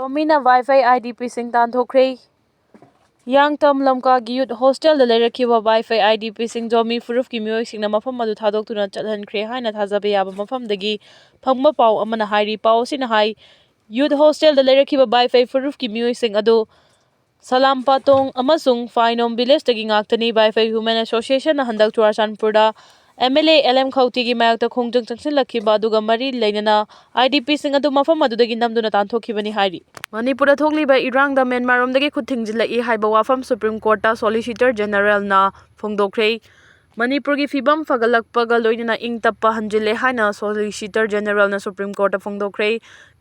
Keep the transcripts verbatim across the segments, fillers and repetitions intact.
ꯖꯣꯃꯤꯅ wifi I D ꯄꯤꯁꯤꯡ ꯇꯥꯟꯊꯣꯛꯈ꯭ꯔꯦ꯫ ꯍꯤꯌꯥꯡꯊꯥꯡ ꯂꯝꯀꯥꯒꯤ ꯌꯨꯠ ꯍꯣꯁꯇꯦꯜꯗ ꯂꯩꯔꯛꯈꯤꯕ wifi I D ꯄꯤꯁꯤꯡ Zomi ꯐꯨꯔꯨꯞꯀꯤ ꯃꯤꯑꯣꯏꯁꯤꯡꯅ ꯃꯐꯝ ꯑꯗꯨ ꯊꯥꯗꯣꯛꯇꯨꯅ ꯆꯠꯍꯟꯈ꯭ꯔꯦ ꯍꯥꯏꯅ ꯊꯥꯖꯕ ꯌꯥꯕ ꯃꯐꯝꯗꯒꯤ ꯐꯪꯕ ꯄꯥꯎ ꯑꯃꯅ ꯍꯥꯏꯔꯤ꯫ ꯄꯥꯎ ꯑꯁꯤꯅ ꯍꯥꯏ, ꯌꯨꯠ ꯍꯣꯁꯇꯦꯜꯗ ꯂꯩꯔꯛꯈꯤꯕ ꯋꯥꯏꯐꯥꯏ ꯐꯨꯔꯨꯞꯀꯤ ꯃꯤꯑꯣꯏꯁꯤꯡ ꯑꯗꯨ ꯁꯂꯥꯝꯄꯥꯇꯣꯡ ꯑꯃꯁꯨꯡ ꯐꯥꯏꯅꯣꯝ ꯚꯤꯂꯦꯖꯇꯒꯤ ꯉꯥꯛꯇꯅꯤ꯫ ꯋꯥꯏꯐꯥꯏ ꯋꯨꯃꯦꯟ ꯑꯦꯁꯣꯁꯤꯌꯦꯁꯟꯅ ꯍꯟꯗꯛ ꯆꯨꯔꯥꯆꯥꯟꯄꯨꯔꯗ M L A L M ꯈꯧꯇꯤꯒꯤ ꯃꯥꯌꯣꯛꯇ ꯈꯣꯡꯖꯪ ꯆꯪꯁꯤꯜꯂꯛꯈꯤꯕ ꯑꯗꯨꯒ ꯃꯔꯤ ꯂꯩꯅꯅ ꯑꯥꯏ ꯗꯤ ꯄꯤꯁꯤꯡ ꯑꯗꯨ ꯃꯐꯝ ꯑꯗꯨꯗꯒꯤ ꯅꯝꯗꯨꯅ ꯇꯥꯟꯊꯣꯛꯈꯤꯕꯅꯤ ꯍꯥꯏꯔꯤ꯫ ꯃꯅꯤꯄꯨꯔꯗ ꯊꯣꯛꯂꯤꯕ ꯏꯔꯥꯡꯗ ꯃ꯭ꯌꯥꯟꯃꯥꯔꯔꯣꯝꯗꯒꯤ ꯈꯨꯠ ꯊꯤꯡꯖꯤꯜꯂꯛꯏ ꯍꯥꯏꯕ ꯋꯥꯐꯝ ꯁꯨꯄ꯭ꯔꯤꯝ ꯀꯣꯔꯠꯇ ꯁꯣꯂꯤꯁꯤꯇꯔ ꯖꯦꯅꯔꯦꯜꯅ ꯐꯣꯡꯗꯣꯛꯈ꯭ꯔꯦ꯫ ꯃꯅꯤꯄꯨꯔꯒꯤ ꯐꯤꯕꯝ ꯐꯒꯠꯂꯛꯄꯒ ꯂꯣꯏꯅꯅ ꯏꯪ ꯇꯞꯄ ꯍꯟꯖꯤꯜꯂꯦ ꯍꯥꯏꯅ ꯁꯣꯂꯤꯁꯤꯇꯔ ꯖꯦꯅꯔꯦꯜꯅ ꯁꯨꯄ꯭ꯔꯤꯝ ꯀꯣꯔꯠꯇ ꯐꯣꯡꯗꯣꯛꯈ꯭ꯔꯦ꯫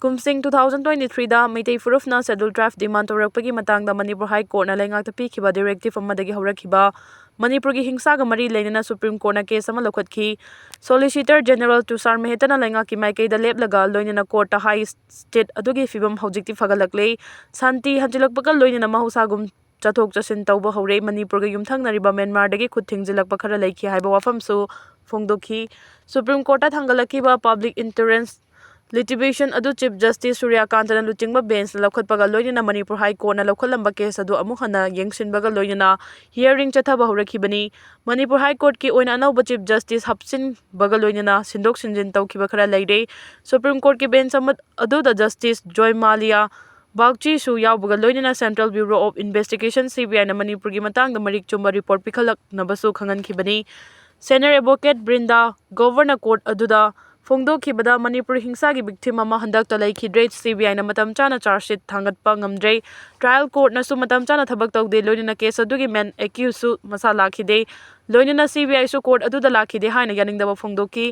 ꯀꯨꯝꯁꯤꯡ ꯇꯨ ꯊꯥꯎꯖꯟ ꯇ꯭ꯋꯦꯟꯇꯤ ꯊ꯭ꯔꯤꯗ ꯃꯩꯇꯩ ꯐꯨꯔꯨꯞꯅ ꯁꯦꯗꯨꯜ ꯇ꯭ꯔꯥꯏꯕ ꯗꯤꯃꯥꯟ ꯇꯧꯔꯛꯄꯒꯤ ꯃꯇꯥꯡꯗ ꯃꯅꯤꯄꯨꯔ ꯍꯥꯏ ꯀꯣꯔꯠꯅ ꯂꯩꯉꯥꯛꯇ ꯄꯤꯈꯤꯕ ꯗꯤꯔꯦꯛꯇꯤꯞ ꯑꯃꯗꯒꯤ ꯍꯧꯔꯛꯈꯤꯕ ꯃꯅꯤꯄꯨꯔꯒꯤ ꯍꯤꯡꯁꯥꯒ ꯃꯔꯤ ꯂꯩꯅꯅ ꯁꯨꯄ꯭ꯔꯤꯝ ꯀꯣꯔꯠꯅ ꯀꯦꯁ ꯑꯃ ꯂꯧꯈꯠꯈꯤ꯫ ꯁꯣꯂꯤꯁꯤꯇꯔ ꯖꯦꯅꯔꯦꯜ ꯇꯨꯁꯥꯔ ꯃꯦꯍꯇꯥꯅ ꯂꯩꯉꯥꯛꯀꯤ ꯃꯥꯏꯀꯩꯗ ꯂꯦꯞꯂꯒ ꯂꯣꯏꯅꯅ ꯀꯣꯔꯠꯇ ꯍꯥꯏ ꯁ꯭ꯇꯦꯠ ꯑꯗꯨꯒꯤ ꯐꯤꯕꯝ ꯍꯧꯖꯤꯛꯇꯤ ꯐꯒꯠꯂꯛꯂꯦ꯫ ꯁꯥꯟꯇꯤ ꯍꯟꯖꯤꯜꯂꯛꯄꯒ ꯂꯣꯏꯅꯅ ꯃꯍꯧꯁꯥꯒꯨꯝ ꯆꯠꯊꯣꯛ ꯆꯠꯁꯤꯟ ꯇꯧꯕ ꯍꯧꯔꯦ꯫ ꯃꯅꯤꯄꯨꯔꯒ ꯌꯨꯝꯊꯪꯅꯔꯤꯕ ꯃ꯭ꯌꯥꯟꯃꯥꯔꯗꯒꯤ ꯈꯨꯠ ꯊꯤꯡꯖꯤꯜꯂꯛꯄ ꯈꯔ ꯂꯩꯈꯤ ꯍꯥꯏꯕ ꯋꯥꯐꯝꯁꯨ ꯐꯣꯡꯗꯣꯛꯈꯤ꯫ ꯁꯨꯄ꯭ꯔꯤꯝ ꯀꯣꯔꯠꯇ ꯊꯥꯡꯒꯠꯂꯛꯈꯤꯕ ꯄꯕ꯭ꯂꯤꯛ ꯏꯟꯇꯔꯦꯁ ꯂꯤꯇꯤꯒꯦꯁꯟ ꯑꯗꯨ ꯆꯤꯐ ꯖꯁꯇꯤꯁ ꯁꯨꯔ꯭ꯌꯀꯥꯟꯇꯅ ꯂꯨꯆꯤꯡꯕ ꯕꯦꯟꯆꯅ ꯂꯧꯈꯠꯄꯒ ꯂꯣꯏꯅꯅ ꯃꯅꯤꯄꯨꯔ ꯍꯥꯏ ꯀꯣꯔꯠꯅ ꯂꯧꯈꯠꯂꯝꯕ ꯀꯦꯁ ꯑꯗꯨ ꯑꯃꯨꯛ ꯍꯟꯅ ꯌꯦꯡꯁꯤꯟꯕꯒ ꯂꯣꯏꯅꯅ ꯍꯤꯌꯥꯔꯤꯡ ꯆꯠꯊꯕ ꯍꯧꯔꯛꯈꯤꯕꯅꯤ꯫ ꯃꯅꯤꯄꯨꯔ ꯍꯥꯏ ꯀꯣꯔꯠꯀꯤ ꯑꯣꯏꯅ ꯑꯅꯧꯕ ꯆꯤꯐ ꯖꯁꯇꯤꯁ ꯍꯥꯞꯆꯤꯟꯕꯒ ꯂꯣꯏꯅꯅ ꯁꯤꯟꯗꯣꯛ ꯁꯤꯟꯖꯤꯟ ꯇꯧꯈꯤꯕ ꯈꯔ ꯂꯩꯔꯦ꯫ ꯁꯨꯄ꯭ꯔꯤꯝ ꯀꯣꯔꯠꯀꯤ ꯕꯦꯟꯆ ꯑꯃ ꯑꯗꯨꯗ ꯖꯁꯇꯤꯁ ꯖꯣꯏꯃꯥꯂꯤꯌꯥ ꯕꯥꯒꯆꯤꯁꯨ ꯌꯥꯎꯕꯒ ꯂꯣꯏꯅꯅ central bureau of investigation, C B ꯑꯥꯏꯅ ꯃꯅꯤꯄꯨꯔꯒꯤ ꯃꯇꯥꯡꯗ ꯃꯔꯤꯛ ꯆꯨꯝꯕ ꯔꯤꯄꯣꯔꯠ ꯄꯤꯈꯠꯂꯛꯅꯕꯁꯨ ꯈꯪꯍꯟꯈꯤꯕꯅꯤ꯫ ꯁꯦꯅꯤꯌꯔ ꯑꯦꯗꯚꯣꯀꯦꯠ ꯕ꯭ꯔꯤꯟꯗꯥ ꯒ꯭ꯔꯣꯚꯔꯅ ꯀꯣꯔꯠ ꯑꯗꯨꯗ ꯐꯣꯡꯗꯣꯛꯈꯤꯕꯗ, ꯃꯅꯤꯄꯨꯔ ꯍꯤꯡꯁꯥꯒꯤ ꯚꯤꯛꯇꯤꯝ ꯑꯃ ꯍꯟꯗꯛꯇ ꯂꯩꯈꯤꯗ꯭ꯔꯦ꯫ ꯁꯤ ꯕꯤ ꯑꯥꯏꯅ ꯃꯇꯝ ꯆꯥꯅ ꯆꯥꯔꯖ ꯁꯤꯠ ꯊꯥꯡꯒꯠꯄ ꯉꯝꯗ꯭ꯔꯦ꯫ ꯇ꯭ꯔꯥꯏꯌꯦꯜ ꯀꯣꯔꯠꯅꯁꯨ ꯃꯇꯝ ꯆꯥꯅ ꯊꯕꯛ ꯇꯧꯗꯦ, ꯂꯣꯏꯅꯅ ꯀꯦꯁ ꯑꯗꯨꯒꯤ ꯃꯦꯟ ꯑꯦꯀ꯭ꯌꯨꯁꯁꯨ ꯃꯁꯥ ꯂꯥꯛꯈꯤꯗꯦ꯫ ꯂꯣꯏꯅꯅ ꯁꯤ ꯕꯤ ꯑꯥꯏꯁꯨ ꯀꯣꯔꯠ ꯑꯗꯨꯗ ꯂꯥꯛꯈꯤꯗꯦ ꯍꯥꯏꯅ ꯌꯥꯅꯤꯡꯗꯕ ꯐꯣꯡꯗꯣꯛꯈꯤ꯫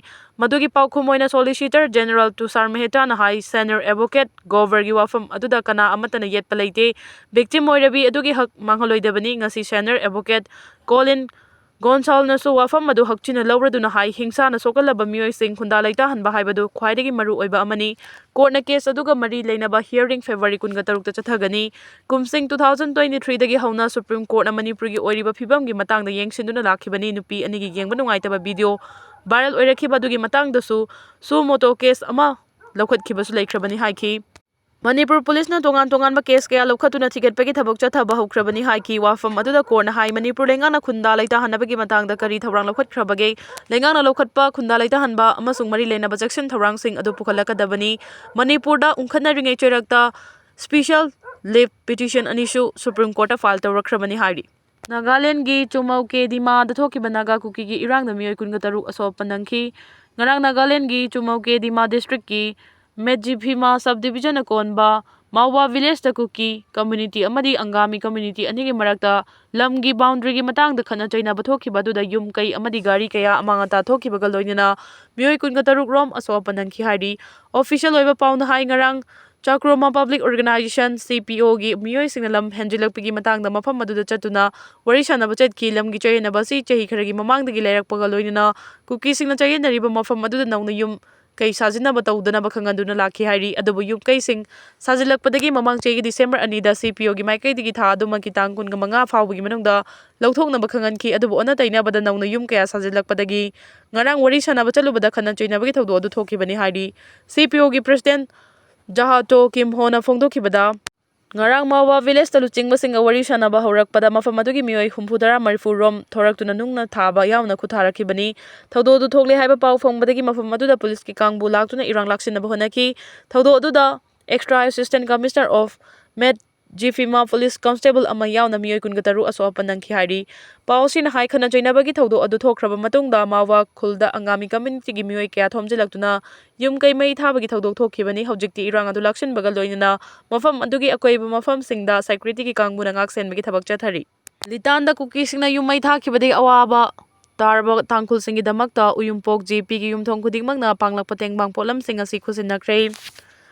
ꯃꯗꯨꯒꯤ ꯄꯥꯎꯈꯨꯝ ꯑꯣꯏꯅ ꯁꯣꯂꯤꯁꯤꯇꯔ ꯖꯦꯅꯔꯦꯜ ꯇꯨꯁꯥꯔ ꯃꯦꯍꯇꯥꯅ ꯍꯥꯏ, ꯁꯦꯅꯤꯌꯔ ꯑꯦꯗꯚꯣꯀꯦꯠ ꯒ꯭ꯔꯣꯚꯔꯒꯤ ꯋꯥꯐꯝ ꯑꯗꯨꯗ ꯀꯅꯥ ꯑꯃꯠꯇꯅ ꯌꯦꯠꯄ ꯂꯩꯇꯦ꯫ ꯚꯤꯛꯇꯤꯝ ꯑꯣꯏꯔꯕꯤ ꯑꯗꯨꯒꯤ ꯍꯛ ꯃꯥꯡꯍꯜꯂꯣꯏꯗꯕꯅꯤ꯫ ꯉꯁꯤ ꯁꯦꯅꯤꯌꯔ ꯑꯦꯗꯚꯣꯀꯦꯠ ꯀꯣꯂꯤꯟ ꯒꯣꯟꯁꯥꯜꯅꯁꯨ ꯋꯥꯐꯝ ꯑꯗꯨ ꯍꯛꯆꯤꯟꯅ ꯂꯧꯔꯗꯨꯅ ꯍꯥꯏ, ꯍꯤꯡꯁꯥꯅ ꯁꯣꯛꯍꯜꯂꯕ ꯃꯤꯑꯣꯏꯁꯤꯡ ꯈꯨꯟꯗꯥ ꯂꯩꯇꯥꯍꯟꯕ ꯍꯥꯏꯕꯗꯨ ꯈ꯭ꯋꯥꯏꯗꯒꯤ ꯃꯔꯨ ꯑꯣꯏꯕ ꯑꯃꯅꯤ꯫ ꯀꯣꯔꯠꯅ ꯀꯦꯁ ꯑꯗꯨꯒ ꯃꯔꯤ ꯂꯩꯅꯕ ꯍꯤꯌꯥꯔꯤꯡ ꯐꯦꯕ꯭ꯔꯨꯋꯥꯔꯤ ꯀꯨꯟꯒ ꯇꯔꯨꯛꯇ ꯆꯠꯊꯒꯅꯤ꯫ ꯀꯨꯝꯁꯤꯡ ꯇꯨ ꯊꯥꯎꯖꯟ ꯇ꯭ꯋꯦꯟꯇꯤ ꯊ꯭ꯔꯤꯗꯒꯤ ꯍꯧꯅ ꯁꯨꯄ꯭ꯔꯤꯝ ꯀꯣꯔꯠꯅ ꯃꯅꯤꯄꯨꯔꯒꯤ ꯑꯣꯏꯔꯤꯕ ꯐꯤꯕꯝꯒꯤ ꯃꯇꯥꯡꯗ ꯌꯦꯡꯁꯤꯟꯗꯨꯅ ꯂꯥꯛꯈꯤꯕꯅꯤ꯫ ꯅꯨꯄꯤ ꯑꯅꯤꯒꯤ ꯌꯦꯡꯕ ꯅꯨꯡꯉꯥꯏꯇꯕ ꯚꯤꯗꯤꯑꯣ ꯚꯥꯏꯔꯦꯜ ꯑꯣꯏꯔꯛꯈꯤꯕ ꯑꯗꯨꯒꯤ ꯃꯇꯥꯡꯗꯁꯨ ꯁꯨ ꯃꯣꯇꯣ ꯀꯦꯁ ꯑꯃ ꯂꯧꯈꯠꯈꯤꯕꯁꯨ ꯂꯩꯈ꯭ꯔꯕꯅꯤ ꯍꯥꯏꯈꯤ꯫ ꯃꯅꯤꯄꯨꯔ ꯄꯨꯂꯤꯁꯅ ꯇꯣꯉꯥꯟ ꯇꯣꯉꯥꯟꯕ ꯀꯦꯁ ꯀꯌꯥ ꯂꯧꯈꯠꯇꯨꯅ ꯊꯤꯒꯠꯄꯒꯤ ꯊꯕꯛ ꯆꯠꯊꯕ ꯍꯧꯈ꯭ꯔꯕꯅꯤ ꯍꯥꯏꯈꯤ꯫ ꯋꯥꯐꯝ ꯑꯗꯨꯗ ꯀꯣꯔꯠꯅ ꯍꯥꯏ, ꯃꯅꯤꯄꯨꯔ ꯂꯩꯉꯥꯛꯅ ꯈꯨꯟꯗꯥ ꯂꯩꯇꯥꯍꯟꯅꯕꯒꯤ ꯃꯇꯥꯡꯗ ꯀꯔꯤ ꯊꯧꯔꯥꯡ ꯂꯧꯈꯠꯈ꯭ꯔꯕꯒꯦ? ꯂꯩꯉꯥꯛꯅ ꯂꯧꯈꯠꯄ ꯈꯨꯟꯗꯥ ꯂꯩꯇꯥꯍꯟꯕ ꯑꯃꯁꯨꯡ ꯃꯔꯤ ꯂꯩꯅꯕ ꯆꯦꯛꯁꯤꯟ ꯊꯧꯔꯥꯡꯁꯤꯡ ꯑꯗꯨ ꯄꯨꯈꯠꯂꯛꯀꯗꯕꯅꯤ꯫ ꯃꯅꯤꯄꯨꯔꯗ ꯎꯪꯈꯠꯅꯔꯤꯉꯩ ꯆꯩꯔꯛꯇ special leave petition ꯑꯅꯤꯁꯨ Supreme Courtꯇ file ꯇꯧꯔꯛꯈ꯭ꯔꯕꯅꯤ ꯍꯥꯏꯔꯤ꯫ ꯅꯥꯒꯥꯂꯦꯟꯒꯤ ꯆꯨꯃꯧꯀꯦ ꯗꯤꯃꯥꯗ ꯊꯣꯛꯈꯤꯕ ꯅꯥꯒꯥ ꯀꯨꯀꯤꯒꯤ ꯏꯔꯥꯡꯗ ꯃꯤꯑꯣꯏ ꯀꯨꯟꯒ ꯇꯔꯨꯛ ꯑꯁꯣꯛ ꯑꯄꯟ ꯅꯪꯈꯤ꯫ ꯉꯔꯥꯡ ꯅꯥꯒꯥꯂꯦꯟꯒꯤ ꯆꯨꯃꯧꯀꯦ ꯗꯤꯃꯥ districtꯀꯤ ꯃꯦꯠꯖꯤꯐꯤꯃꯥ subdivisionꯅ ꯀꯣꯟꯕ ꯃꯥꯎꯋꯥ villageꯇ ꯀꯨꯀꯤ community ꯑꯃꯗꯤ ꯑꯪꯒꯥꯃꯤ community ꯑꯅꯤꯒꯤ ꯃꯔꯛꯇ ꯂꯝꯒꯤ boundaryꯒꯤ ꯃꯇꯥꯡꯗ ꯈꯠꯅ ꯆꯩꯅꯕ ꯊꯣꯛꯈꯤꯕ ꯑꯗꯨꯗ ꯌꯨꯝ ꯀꯩ ꯑꯃꯗꯤ ꯒꯥꯔꯤ ꯀꯌꯥ ꯑꯃꯥꯡ ꯑꯇꯥ ꯊꯣꯛꯈꯤꯕꯒ ꯂꯣꯏꯅꯅ ꯃꯤꯑꯣꯏ ꯀꯨꯟꯒ ꯇꯔꯨꯛ ꯔꯣꯝ ꯑꯁꯣꯛ ꯑꯄꯟ ꯅꯪꯈꯤ ꯍꯥꯏꯔꯤ꯫ Official ꯑꯣꯏꯕ ꯄꯥꯎꯅ ꯍꯥꯏ, ꯉꯔꯥꯡ ꯆꯥꯀ꯭ꯔꯣꯃꯥ Public Organization, CPOꯒꯤ ꯃꯤꯑꯣꯏꯁꯤꯡꯅ ꯂꯝ ꯍꯦꯟꯖꯤꯜꯂꯛꯄꯒꯤ ꯃꯇꯥꯡꯗ ꯃꯐꯝ ꯑꯗꯨꯗ ꯆꯠꯇꯨꯅ ꯋꯥꯔꯤ ꯁꯥꯟꯅꯕ ꯆꯠꯈꯤ꯫ ꯂꯝꯒꯤ ꯆꯌꯦꯠꯅꯕ ꯑꯁꯤ ꯆꯍꯤ ꯈꯔꯒꯤ ꯃꯃꯥꯡꯗꯒꯤ ꯂꯩꯔꯛꯄꯒ ꯂꯣꯏꯅꯅ ꯀꯨꯀꯤꯁꯤꯡꯅ ꯆꯌꯦꯠꯅꯔꯤꯕ ꯃꯐꯝ ꯑꯗꯨꯗ ꯅꯧꯅ ꯌꯨꯝ ꯀꯩ ꯁꯥꯖꯤꯟꯅꯕ ꯇꯧꯗꯅꯕ ꯈꯪꯍꯟꯗꯨꯅ ꯂꯥꯛꯈꯤ ꯍꯥꯏꯔꯤ꯫ ꯑꯗꯨꯕꯨ ꯌꯨꯝ ꯀꯩꯁꯤꯡ ꯁꯥꯖꯤꯜꯂꯛꯄꯗꯒꯤ ꯃꯃꯥꯡ ꯆꯍꯤꯒꯤ December ꯑꯅꯤꯗ CPOꯒꯤ ꯃꯥꯏꯀꯩꯗꯒꯤ ꯊꯥ ꯑꯗꯨꯃꯛꯀꯤ ꯇꯥꯡ ꯀꯨꯟꯒ ꯃꯉꯥ ꯐꯥꯎꯕꯒꯤ ꯃꯅꯨꯡꯗ ꯂꯧꯊꯣꯛꯅꯕ ꯈꯪꯍꯟꯈꯤ꯫ ꯑꯗꯨꯕꯨ ꯑꯣꯟꯅ ꯇꯩꯅꯕꯗ ꯅꯧꯅ ꯌꯨꯝ ꯀꯌꯥ ꯁꯥꯖꯤꯜꯂꯛꯄꯗꯒꯤ ꯉꯔꯥꯡ ꯋꯥꯔꯤ ꯁꯥꯟꯅꯕ ꯆꯠꯂꯨꯕꯗ ꯈꯠꯅ ꯆꯩꯅꯕꯒꯤ ꯊꯧꯗꯣꯛ ꯑꯗꯨ ꯊꯣꯛꯈꯤꯕꯅꯤ ꯍꯥꯏꯔꯤ꯫ CPOꯒꯤ President ꯖꯍꯥꯇꯣ ꯀꯤꯝꯍꯣꯅ ꯐꯣꯡꯗꯣꯛꯈꯤꯕꯗ, ꯉꯔꯥꯡ ꯃꯥꯎꯋꯥ villageꯇ ꯂꯨꯆꯤꯡꯕꯁꯤꯡꯒ ꯋꯥꯔꯤ ꯁꯥꯟꯅꯕ ꯍꯧꯔꯛꯄꯗ ꯃꯐꯝ ꯑꯗꯨꯒꯤ ꯃꯤꯑꯣꯏ ꯍꯨꯝꯐꯨꯇꯔꯥ ꯃꯔꯤꯐꯨ ꯔꯣꯝ ꯊꯣꯔꯛꯇꯨꯅ ꯅꯨꯡꯅ ꯊꯥꯕ ꯌꯥꯎꯅ ꯈꯨꯠꯊꯥꯔꯛꯈꯤꯕꯅꯤ꯫ ꯊꯧꯗꯣꯛ ꯑꯗꯨ ꯊꯣꯛꯂꯦ ꯍꯥꯏꯕ ꯄꯥꯎ ꯐꯪꯕꯗꯒꯤ ꯃꯐꯝ ꯑꯗꯨꯗ ꯄꯨꯂꯤꯁꯀꯤ ꯀꯥꯡꯕꯨ ꯂꯥꯛꯇꯨꯅ ꯏꯔꯥꯡ ꯂꯥꯛꯁꯤꯟꯅꯕ ꯍꯣꯠꯅꯈꯤ꯫ ꯊꯧꯗꯣꯛ ꯑꯗꯨꯗ Extra Assistant Commissioner of Met ꯖꯤꯐꯤꯃꯥ police constable ꯑꯃ ꯌꯥꯎꯅ ꯃꯤꯑꯣꯏ ꯀꯨꯟꯒ ꯇꯔꯨꯛ ꯑꯁꯣꯛ ꯑꯄꯟ ꯅꯪꯈꯤ ꯍꯥꯏꯔꯤ꯫ ꯄꯥꯎ ꯑꯁꯤꯅ ꯍꯥꯏ, ꯈꯠꯅ ꯆꯩꯅꯕꯒꯤ ꯊꯧꯗꯣꯛ ꯑꯗꯨ ꯊꯣꯛꯈ꯭ꯔꯕ ꯃꯇꯨꯡꯗ ꯃꯥꯎꯋꯥ ꯈꯨꯜꯗ ꯑꯪꯒꯥꯃꯤ communityꯒꯤ ꯃꯤꯑꯣꯏ ꯀꯌꯥ ꯊꯣꯝꯖꯤꯜꯂꯛꯇꯨꯅ ꯌꯨꯝ ꯀꯩ ꯃꯩ ꯊꯥꯕꯒꯤ ꯊꯧꯗꯣꯛ ꯊꯣꯛꯈꯤꯕꯅꯤ꯫ ꯍꯧꯖꯤꯛꯇꯤ ꯏꯔꯥꯡ ꯑꯗꯨ ꯂꯥꯛꯁꯤꯟꯕꯒ ꯂꯣꯏꯅꯅ ꯃꯐꯝ ꯑꯗꯨꯒꯤ ꯑꯀꯣꯏꯕ ꯃꯐꯝꯁꯤꯡꯗ securityꯒꯤ ꯀꯥꯡꯕꯨꯅ ꯉꯥꯛ ꯁꯦꯟꯕꯒꯤ ꯊꯕꯛ ꯆꯠꯊꯔꯤ꯫ ꯂꯤꯇꯥꯟꯗ ꯀꯨꯀꯤꯁꯤꯡꯅ ꯌꯨꯝ ꯃꯩ ꯊꯥꯈꯤꯕꯗꯒꯤ ꯑꯋꯥꯕ ꯇꯥꯔꯕ ꯇꯥꯡꯈꯨꯜꯁꯤꯡꯒꯤꯗꯃꯛꯇ ꯎꯌꯨꯝꯄꯣꯛ ꯖꯦꯄꯤꯒꯤ ꯌꯨꯝꯊꯣꯡ ꯈꯨꯗꯤꯡꯃꯛꯅ ꯄꯥꯡꯂꯛꯄ ꯇꯦꯡꯕꯥꯡ ꯄꯣꯠꯂꯝꯁꯤꯡ ꯑꯁꯤ ꯈꯨꯠꯁꯤꯟꯅꯈ꯭ꯔꯦ꯫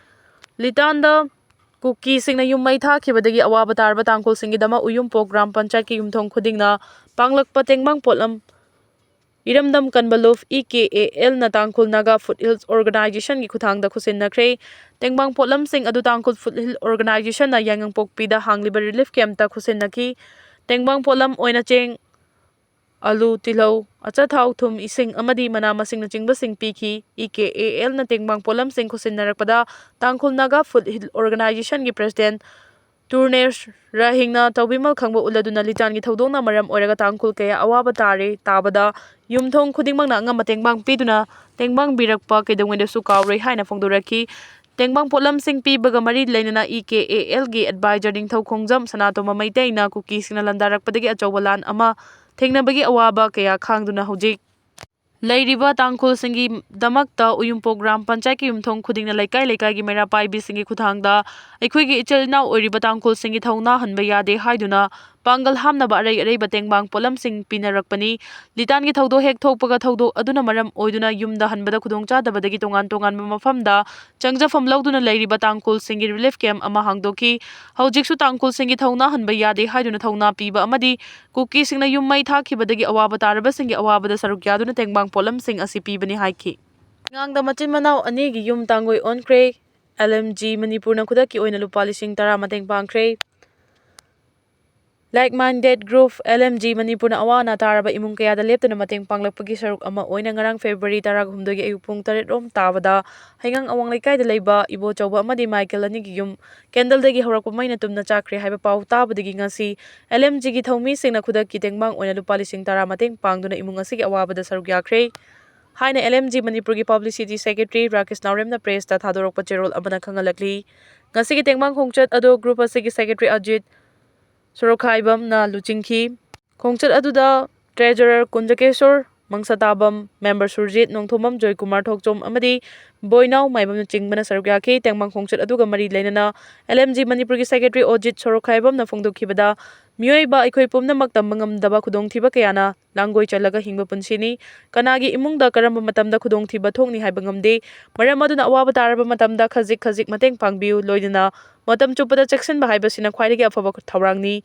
ꯂꯤꯇꯥꯟꯗ ꯀꯨꯀꯤꯁꯤꯡꯅ ꯌꯨꯝ ꯃꯩ ꯊꯥꯈꯤꯕꯗꯒꯤ ꯑꯋꯥꯕ ꯇꯥꯔꯕ ꯇꯥꯡꯈꯨꯜꯁꯤꯡꯒꯤꯗꯃꯛ ꯎꯌꯨꯝꯄꯣꯛ ꯒ꯭ꯔꯥꯝ ꯄꯟꯆꯥꯌꯠꯀꯤ ꯌꯨꯝꯊꯣꯡ ꯈꯨꯗꯤꯡꯅ ꯄꯥꯡꯂꯛꯄ ꯇꯦꯡꯕꯥꯡ ꯄꯣꯠꯂꯝ ꯏꯔꯝꯗꯝ ꯀꯟꯕ ꯂꯨꯞ, EKALꯅ ꯇꯥꯡꯈꯨꯜ ꯅꯥꯒꯥ Foothills Organizationꯒꯤ ꯈꯨꯠꯊꯥꯡꯗ ꯈꯨꯠꯁꯤꯟꯅꯈ꯭ꯔꯦ꯫ ꯇꯦꯡꯕꯥꯡ ꯄꯣꯠꯂꯝꯁꯤꯡ ꯑꯗꯨ ꯇꯥꯡꯈꯨꯜ Foothills Organizationꯅ ꯌꯥꯏꯉꯪꯄꯣꯛꯄꯤꯗ ꯍꯥꯡꯂꯤꯕ relief campꯇ ꯈꯨꯠꯁꯤꯟꯅꯈꯤ꯫ ꯇꯦꯡꯕꯥꯡ ꯄꯣꯠꯂꯝ ꯑꯣꯏꯅ ꯆꯦꯡ, ꯑꯂꯨ, ꯇꯤꯜꯍꯧ, ꯑꯆꯥꯊꯥꯎ, ꯊꯨꯝ, ꯏꯁꯤꯡ ꯑꯃꯗꯤ ꯃꯅꯥ ꯃꯁꯤꯡꯅꯆꯤꯡꯕꯁꯤꯡ ꯄꯤꯈꯤ꯫ ꯏ ꯀꯦ ꯑꯦ ꯑꯦꯜꯅ ꯇꯦꯡꯕꯥꯡ ꯄꯣꯠꯂꯝꯁꯤꯡ ꯈꯨꯠꯁꯤꯟꯅꯔꯛꯄꯗ ꯇꯥꯡꯈꯨꯜ ꯅꯥꯒꯥ ꯐꯨꯗ ꯍꯤꯜ ꯑꯣꯔꯒꯅꯥꯏꯖꯦꯁꯟꯒꯤ ꯄ꯭ꯔꯦꯁꯤꯗꯦꯟꯠ ꯇꯨꯔꯅꯦꯁ ꯔꯥꯍꯤꯡꯅ ꯇꯧꯕꯤꯃꯜ ꯈꯪꯕ ꯎꯠꯂꯗꯨꯅ ꯂꯤꯇꯥꯟꯒꯤ ꯊꯧꯗꯣꯛꯅ ꯃꯔꯝ ꯑꯣꯏꯔꯒ ꯇꯥꯡꯈꯨꯜ ꯀꯌꯥ ꯑꯋꯥꯕ ꯇꯥꯔꯦ꯫ ꯇꯥꯕꯗ ꯌꯨꯝꯊꯣꯡ ꯈꯨꯗꯤꯡꯃꯛꯅ ꯑꯉꯝꯕ ꯇꯦꯡꯕꯥꯡ ꯄꯤꯗꯨꯅ ꯇꯦꯡꯕꯥꯡꯕꯤꯔꯛꯄ ꯀꯩꯗꯧꯉꯩꯗꯁꯨ ꯀꯥꯎꯔꯣꯏ ꯍꯥꯏꯅ ꯐꯣꯡꯗꯣꯔꯛꯈꯤ꯫ ꯇꯦꯡꯕꯥꯡ ꯄꯣꯠꯂꯝꯁꯤꯡ ꯄꯤꯕꯒ ꯃꯔꯤ ꯂꯩꯅꯅ E K A algae adviser ꯅꯤꯡꯊꯧ ꯈꯣꯡꯖꯝ ꯁꯅꯥꯇꯣꯝꯕ ꯃꯩꯇꯩꯅ ꯀꯨꯀꯤꯁꯤꯡꯅ ꯂꯥꯟꯗꯥꯔꯛꯄꯗꯒꯤ ꯑꯆꯧꯕ ꯂꯥꯟ ꯑꯃ ꯊꯦꯡꯅꯕꯒꯤ ꯑꯋꯥꯕ ꯀꯌꯥ ꯈꯥꯡꯗꯨꯅ ꯍꯧꯖꯤꯛ ꯂꯩꯔꯤꯕ ꯇꯥꯡꯈꯨꯜꯁꯤꯡꯒꯤꯗꯃꯛꯇ ꯎꯌꯨꯝꯄꯣꯛ ꯒ꯭ꯔꯥꯝ ꯄꯟꯆꯥꯌꯠꯀꯤ ꯌꯨꯝꯊꯣꯡ ꯈꯨꯗꯤꯡꯅ ꯂꯩꯀꯥꯏ ꯂꯩꯀꯥꯏꯒꯤ ꯃꯩꯔꯥ ꯄꯥꯏꯕꯤꯁꯤꯡꯒꯤ ꯈꯨꯠꯊꯥꯡꯗ ꯑꯩꯈꯣꯏꯒꯤ ꯏꯆꯤꯜ ꯏꯅꯥꯎ ꯑꯣꯏꯔꯤꯕ ꯇꯥꯡꯈꯨꯜꯁꯤꯡꯒꯤ ꯊꯧꯅꯥ ꯍꯟꯕ ꯌꯥꯗꯦ ꯍꯥꯏꯗꯨꯅ ꯄꯥꯡꯒꯜ ꯍꯥꯞꯅꯕ ꯑꯔꯩ ꯑꯔꯩꯕ ꯇꯦꯡꯕꯥꯡ ꯄꯣꯠꯂꯝꯁꯤꯡ ꯄꯤꯅꯔꯛꯄꯅꯤ꯫ ꯂꯤꯇꯥꯟꯒꯤ ꯊꯧꯗꯣꯛ ꯍꯦꯛ ꯊꯣꯛꯄꯒ ꯊꯧꯗꯣꯛ ꯑꯗꯨꯅ ꯃꯔꯝ ꯑꯣꯏꯗꯨꯅ ꯌꯨꯝꯗ ꯍꯟꯕꯗ ꯈꯨꯗꯣꯡꯆꯥꯗꯕꯗꯒꯤ ꯇꯣꯉꯥꯟ ꯇꯣꯉꯥꯟꯕ ꯃꯐꯝꯗ ꯆꯪꯖꯐꯝ ꯂꯧꯗꯨꯅ ꯂꯩꯔꯤꯕ ꯇꯥꯡꯈꯨꯜꯁꯤꯡꯒꯤ ꯔꯤꯂꯤꯐ ꯀꯦꯝꯞ ꯑꯃ ꯍꯥꯡꯗꯣꯛꯈꯤ꯫ ꯍꯧꯖꯤꯛꯁꯨ ꯇꯥꯡꯈꯨꯜꯁꯤꯡꯒꯤ ꯊꯧꯅꯥ ꯍꯟꯕ ꯌꯥꯗꯦ ꯍꯥꯏꯗꯨꯅ ꯊꯧꯅꯥ ꯄꯤꯕ ꯑꯃꯗꯤ ꯀꯨꯀꯤꯁꯤꯡꯅ ꯌꯨꯝ ꯃꯩ ꯊꯥꯈꯤꯕꯗꯒꯤ ꯑꯋꯥꯕ ꯇꯥꯔꯕꯁꯤꯡꯒꯤ ꯑꯋꯥꯕꯗ ꯁꯔꯨꯛ ꯌꯥꯗꯨꯅ ꯇꯦꯡꯕꯥꯡ ꯄꯣꯠꯂꯝꯁꯤꯡ ꯑꯁꯤ ꯄꯤꯕꯅꯤ ꯍꯥꯏꯈꯤ꯫ ꯉꯥꯡꯗ ꯃꯆꯤꯟ ꯃꯅꯥꯎ ꯑꯅꯤꯒꯤ ꯌꯨꯝ ꯇꯥꯡꯒꯣꯏ ꯑꯣꯟꯈ꯭ꯔꯦ꯫ ꯑꯦꯜ ꯑꯦꯝ ꯖꯤ ꯃꯅꯤꯄꯨꯔꯅ ꯈꯨꯗꯛꯀꯤ ꯑꯣꯏꯅ ꯂꯨꯄꯥ ꯂꯤꯁꯤꯡ ꯇꯔꯥ ꯃꯇꯦꯡ ꯄꯥꯡꯈ꯭ꯔꯦ꯫ Like Minded Group, L M G ꯃꯅꯤꯄꯨꯔꯅ ꯑꯋꯥ ꯑꯅꯥ ꯇꯥꯔꯕ ꯏꯃꯨꯡ ꯀꯌꯥꯗ ꯂꯦꯞꯇꯅ ꯃꯇꯦꯡ ꯄꯥꯡꯂꯛꯄꯒꯤ ꯁꯔꯨꯛ ꯑꯃ ꯑꯣꯏꯅ ꯉꯔꯥꯡ ꯐꯦꯕ꯭ꯔꯨꯋꯥꯔꯤ ꯇꯔꯥꯍꯨꯝꯗꯣꯏꯒꯤ ꯑꯌꯨꯛ ꯄꯨꯡ ꯇꯔꯦꯠ ꯔꯣꯝ ꯇꯥꯕꯗ ꯍꯩꯉꯥꯡ ꯑꯋꯥꯡ ꯂꯩꯀꯥꯏꯗ ꯂꯩꯕ ꯏꯕꯣꯆꯧꯕ ꯑꯃꯗꯤ ꯃꯥꯏꯀꯦꯜ ꯑꯅꯤꯒꯤ ꯌꯨꯝ ꯀꯦꯟꯗꯜꯗꯒꯤ ꯍꯧꯔꯛꯄ ꯃꯩꯅ ꯇꯨꯝꯅ ꯆꯥꯛꯈ꯭ꯔꯦ ꯍꯥꯏꯕ ꯄꯥꯎ ꯇꯥꯕꯗꯒꯤ ꯉꯁꯤ ꯑꯦꯜ ꯑꯦꯝ ꯖꯤꯒꯤ ꯊꯧꯃꯤꯁꯤꯡꯅ ꯈꯨꯗꯛꯀꯤ ꯇꯦꯡꯕꯥꯡ ꯑꯣꯏꯅ ꯂꯨꯄꯥ ꯂꯤꯁꯤꯡ ꯇꯔꯥ ꯃꯇꯦꯡ ꯄꯥꯡꯗꯨꯅ ꯏꯃꯨꯡ ꯑꯁꯤꯒꯤ ꯑꯋꯥꯕꯗ ꯁꯔꯨꯛ ꯌꯥꯈ꯭ꯔꯦ ꯍꯥꯏꯅ ꯑꯦꯜ ꯑꯦꯝ ꯖꯤ ꯃꯅꯤꯄꯨꯔꯒꯤ ꯄꯕ꯭ꯂꯤꯁꯤꯇꯤ ꯁꯦꯀ꯭ꯔꯦꯇꯔꯤ ꯔꯥꯀꯦꯁ ꯅꯥꯎꯔꯦꯝꯅ ꯄ꯭ꯔꯦꯁꯇ ꯊꯥꯗꯣꯔꯛꯄ ꯆꯦꯔꯣꯜ ꯑꯃꯅ ꯈꯪꯍꯜꯂꯛꯂꯤ꯫ ꯉꯁꯤꯒꯤ ꯇꯦꯡꯕꯥꯡ ꯈꯣꯡꯆꯠ ꯑꯗꯨ ꯒ꯭ꯔꯨꯞ ꯑꯁꯤꯒꯤ ꯁꯦꯀ꯭ꯔꯦꯇꯔꯤ ꯑꯖꯤꯠ ꯁꯣꯔꯣꯈꯥꯏꯕꯝꯅ ꯂꯨꯆꯤꯡꯈꯤ꯫ ꯈꯣꯡꯆꯠ ꯑꯗꯨꯗ ꯇ꯭ꯔꯦꯖꯔꯔ ꯀꯨꯟꯖꯀꯦꯁꯣꯔ, ꯃꯪꯁꯇꯥꯕꯝ, ꯃꯦꯝꯕꯔ ꯁꯨꯔꯖꯤꯠ, ꯅꯣꯡꯊꯣꯝꯕꯝ ꯖꯣꯏꯀꯨꯃꯥꯔ ꯊꯣꯛꯆꯣꯝ ꯑꯃꯗꯤ ꯕꯣꯏꯅꯥꯎ ꯃꯥꯏꯕꯝꯅꯆꯤꯡꯕꯅ ꯁꯔꯨꯛ ꯌꯥꯈꯤ꯫ ꯇꯦꯡꯕꯥꯡ ꯈꯣꯡꯆꯠ ꯑꯗꯨꯒ ꯃꯔꯤ ꯂꯩꯅꯅ ꯑꯦꯜ ꯑꯦꯝ ꯖꯤ ꯃꯅꯤꯄꯨꯔꯒꯤ ꯁꯦꯀ꯭ꯔꯦꯇꯔꯤ ꯑꯣꯖꯤꯠ ꯁꯣꯔꯣꯈꯥꯏꯕꯝꯅ ꯐꯣꯡꯗꯣꯛꯈꯤꯕꯗ, ꯃꯤꯑꯣꯏꯕ ꯑꯩꯈꯣꯏ ꯄꯨꯝꯅꯃꯛ ꯇꯝꯕ ꯉꯝꯗꯕ ꯈꯨꯗꯣꯡꯊꯤꯕ ꯀꯌꯥꯅ ꯂꯥꯡꯒꯣꯏ ꯆꯜꯂꯒ ꯍꯤꯡꯕ ꯄꯨꯟꯁꯤꯅꯤ꯫ ꯀꯅꯥꯒꯤ ꯏꯃꯨꯡꯗ ꯀꯔꯝꯕ ꯃꯇꯝꯗ ꯈꯨꯗꯣꯡꯊꯤꯕ ꯊꯣꯛꯅꯤ ꯍꯥꯏꯕ ꯉꯝꯗꯦ꯫ ꯃꯔꯝ ꯑꯗꯨꯅ ꯑꯋꯥꯕ ꯇꯥꯔꯕ ꯃꯇꯝꯗ ꯈꯖꯤꯛ ꯈꯖꯤꯛ ꯃꯇꯦꯡ ꯄꯥꯡꯕꯤꯌꯨ, ꯂꯣꯏꯅꯅ ꯃꯇꯝ ꯆꯨꯞꯄꯗ ꯆꯦꯛꯁꯤꯟꯕ ꯍꯥꯏꯕꯁꯤꯅ ꯈ꯭ꯋꯥꯏꯗꯒꯤ ꯑꯐꯕ ꯊꯧꯔꯥꯡꯅꯤ꯫